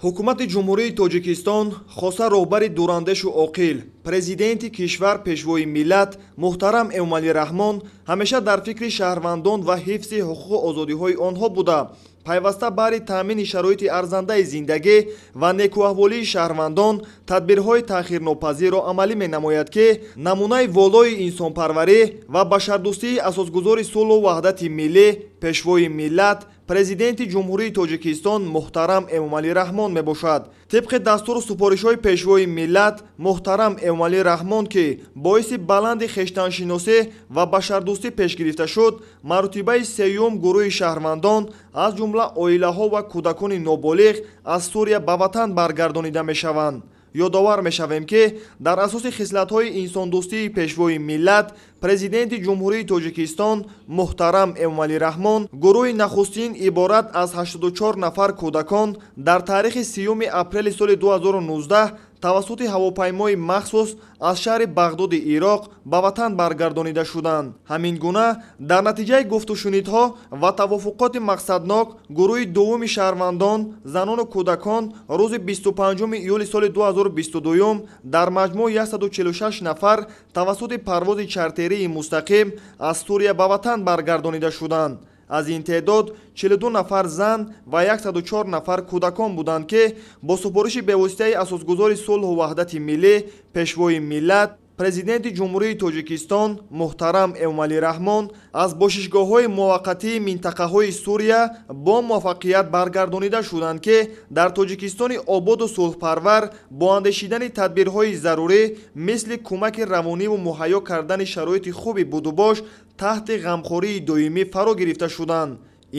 Ҳукумати Ҷумҳурии Тоҷикистон, хоса роҳбари дурандешу оқил, президенти кишвар, пешвои миллат муҳтарам Эмомалӣ Раҳмон ҳамеша дар фикри шаҳрвандон ва ҳифзи ҳуқуқу озодиҳои онҳо буда, пайваста баҳри таъмини шароити арзандаи зиндагӣ ва некӯаҳволии шаҳрвандон тадбирҳои таъхирнопазирро амалӣ менамояд, ки намунаи волои инсонпарварӣ ва башардӯстии асосгузори сулҳу ваҳдати миллӣ, пешвои миллат, президенти Ҷумҳурии Тоҷикистон муҳтарам Эмомалӣ Раҳмон мебошад. Тибқи дастуру супоришҳои пешвои миллат муҳтарам Эмомалӣ Раҳмон, ки боиси баланди хештаншиносӣ ва башардӯстӣ пеш гирифта шуд, маротибаи сеюм гурӯҳи шаҳрвандон, аз ҷумла оилаҳо ва кӯдакони ноболиғ аз Сурия ба ватан баргардонида мешаванд. Ёдовар мешавем, ки дар асоси хислатҳои инсондӯстии пешвои миллат, президенти Ҷумҳурии Тоҷикистон муҳтарам Эмомалӣ Раҳмон гурӯҳи нахустин иборат аз 84 нафар кӯдакон дар таърихи 30 апрели соли 2019 тавассути ҳавопаймои махсус аз шаҳри Бағдоди Ироқ ба ватан баргардонида шуданд. Ҳамин гуна дар натиҷаи гуфтушунидҳо ва тавофуқоти мақсаднок гурӯҳи дуввуми шаҳрвандон, занону кӯдакон рӯзи 25 июли соли 2022 дар маҷмӯъ 146 нафар тавассути парвози чартерии мустақим аз Сурия ба ватан баргардонида шуданд. Аз ин теъдод 42 нафар зан ва 104 нафар кӯдакон буданд, ки бо супориши бевоситаи асосгузори сулҳу ваҳдати миллӣ, пешвои миллат, президенти Ҷумҳурии Тоҷикистон муҳтарам Эмомалӣ Раҳмон аз бошишгоҳҳои муваққатии минтақаҳои Сурия бо муваффақият баргардонида шуданд, ки дар Тоҷикистони ободу сулҳпарвар бо андешидани тадбирҳои зарурӣ мисли кӯмаки равониву муҳайё кардани шароити хуби будубош таҳти ғамхории доимӣ фаро гирифта шуданд.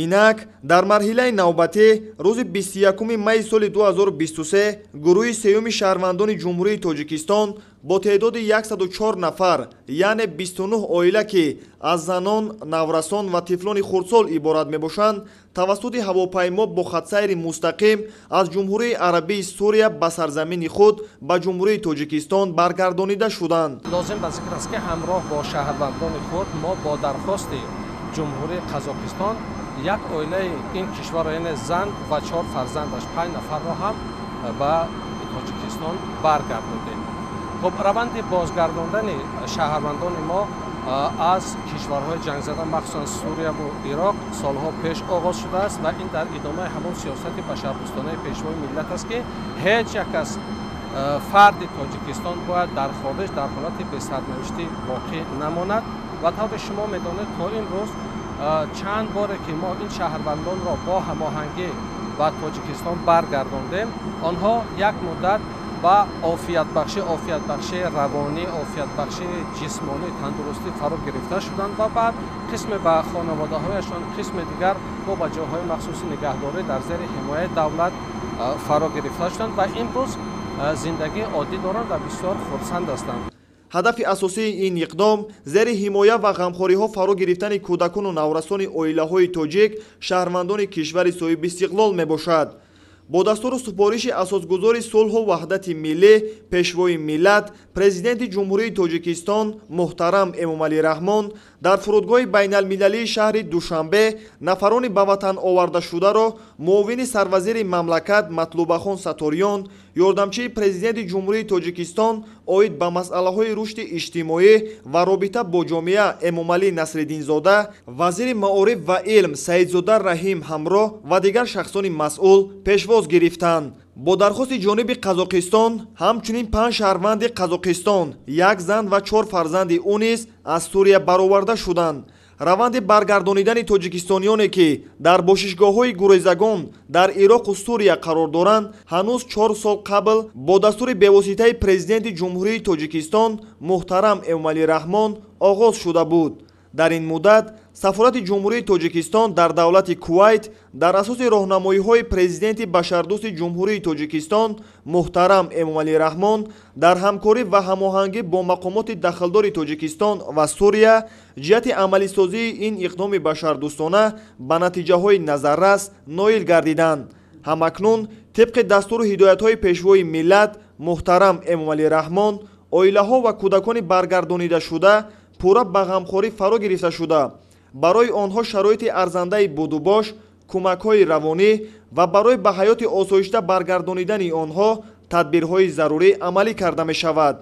Инак дар марҳилаи навбатӣ рӯзи 21 майи соли 2023 гурӯҳи сеюми шаҳрвандони Ҷумҳурии Тоҷикистон бо теъдоди 104 нафар, яъне 29 оила, ки аз занон, наврасон ва тифлони хурдсол иборат мебошанд, тавассути ҳавопаймо бо хатсайри мустақим аз Ҷумҳурии Арабии Сурия ба сарзамини худ ба Ҷумҳурии Тоҷикистон баргардонида шуданд. Лозим ба зикр аст, ки ҳамроҳ бо шаҳрвандони худ мо бо дархости Ҷумҳурии Қазоқистон як оилаи ин кишварро, яъне зан ва 4 фарзандаш, 5 нафарро ҳам ба Тоҷикистон баргардондем. Хуб, раванди бозгардондани шаҳрвандони мо аз кишварҳои ҷангзада, махсусан Сурияву Ироқ, солҳо пеш оғоз шудааст ва ин дар идомаи ҳамон сиёсати башардӯстонаи пешвои миллат аст, ки ҳеҷ як аз фарди Тоҷикистон бояд дар хориҷ дар ҳолати бесарнавиштӣ боқӣ намонад. Ва тавре шумо медонед, то имрӯз чанд боре ки мо ин шаҳрвандонро бо ҳамоҳангӣ ба Тоҷикистон баргардондем, онҳо як муддат ба офиятбахшии равонӣ, офиятбахшии ҷисмонӣ, тандурустӣ фаро гирифта шуданд ва баъд қисме ба хонаводаҳояшон, қисме дигар бо ба ҷойҳои махсуси нигаҳдорӣ дар зери ҳимояи давлат фаро гирифта шуданд ва имрӯз зиндагии оддӣ доранд ва бисёр хурсанд ҳастанд. Ҳадафи асосии ин иқдом зери ҳимоя ва ғамхориҳо фаро гирифтани кӯдакону наврасони оилаҳои тоҷик, шаҳрвандони кишвари соҳибистиқлол мебошад. Бо дастуру супориши асосгузори сулҳу ваҳдати миллӣ, пешвои миллат, президенти Ҷумҳурии Тоҷикистон муҳтарам Эмомалӣ Раҳмон дар фурудгоҳи байналмилалии шаҳри Душанбе нафарони ба ватан овардашударо муовини сарвазири мамлакат Матлубахон Саториён, ёрдамчии президенти Ҷумҳурии Тоҷикистон оид ба масъалаҳои рушди иҷтимоӣ ва робита бо ҷомеа Эмомалӣ Насриддинзода, вазири маориф ва илм Саидзода Раҳим ҳамроҳ ва дигар шахсони масъул пешвоз гирифтанд. Бо дархости ҷониби Қазоқистон ҳамчунин 5 шаҳрванди Қазоқистон, як зан ва 4 фарзанди ӯ низ аз Сурия бароварда шуданд. Раванди баргардонидани тоҷикистониёне, ки дар бошишгоҳҳои гурезагон дар Ироқу Сурия қарор доранд, ҳанӯз 4 сол қабл бо дастури бевоситаи президенти Ҷумҳурии Тоҷикистон муҳтарам Эмомалӣ Раҳмон оғоз шуда буд. Дар ин муддат сафорати Ҷумҳурии Тоҷикистон дар давлати Кувайт дар асоси роҳнамоиҳои президенти башардӯсти Ҷумҳурии Тоҷикистон муҳтарам Эмомалӣ Раҳмон дар ҳамкорӣ ва ҳамоҳангӣ бо мақомоти дахлдори Тоҷикистон ва Сурия ҷиҳати амалисозии ин иқдоми башардӯстона ба натиҷаҳои назаррас ноил гардиданд. Ҳамакнун тибқи дастуру ҳидоятҳои пешвои миллат муҳтарам Эмомалӣ Раҳмон оилаҳо ва кӯдакони баргардонидашуда пурра ба ғамхорӣ фаро гирифта шуда, барои онҳо шароити арзандаи будубош, Кӯмакҳои равонӣ ва барои ба ҳаёти осоишта баргардонидани онҳо тадбирҳои зарурӣ амалӣ карда мешавад.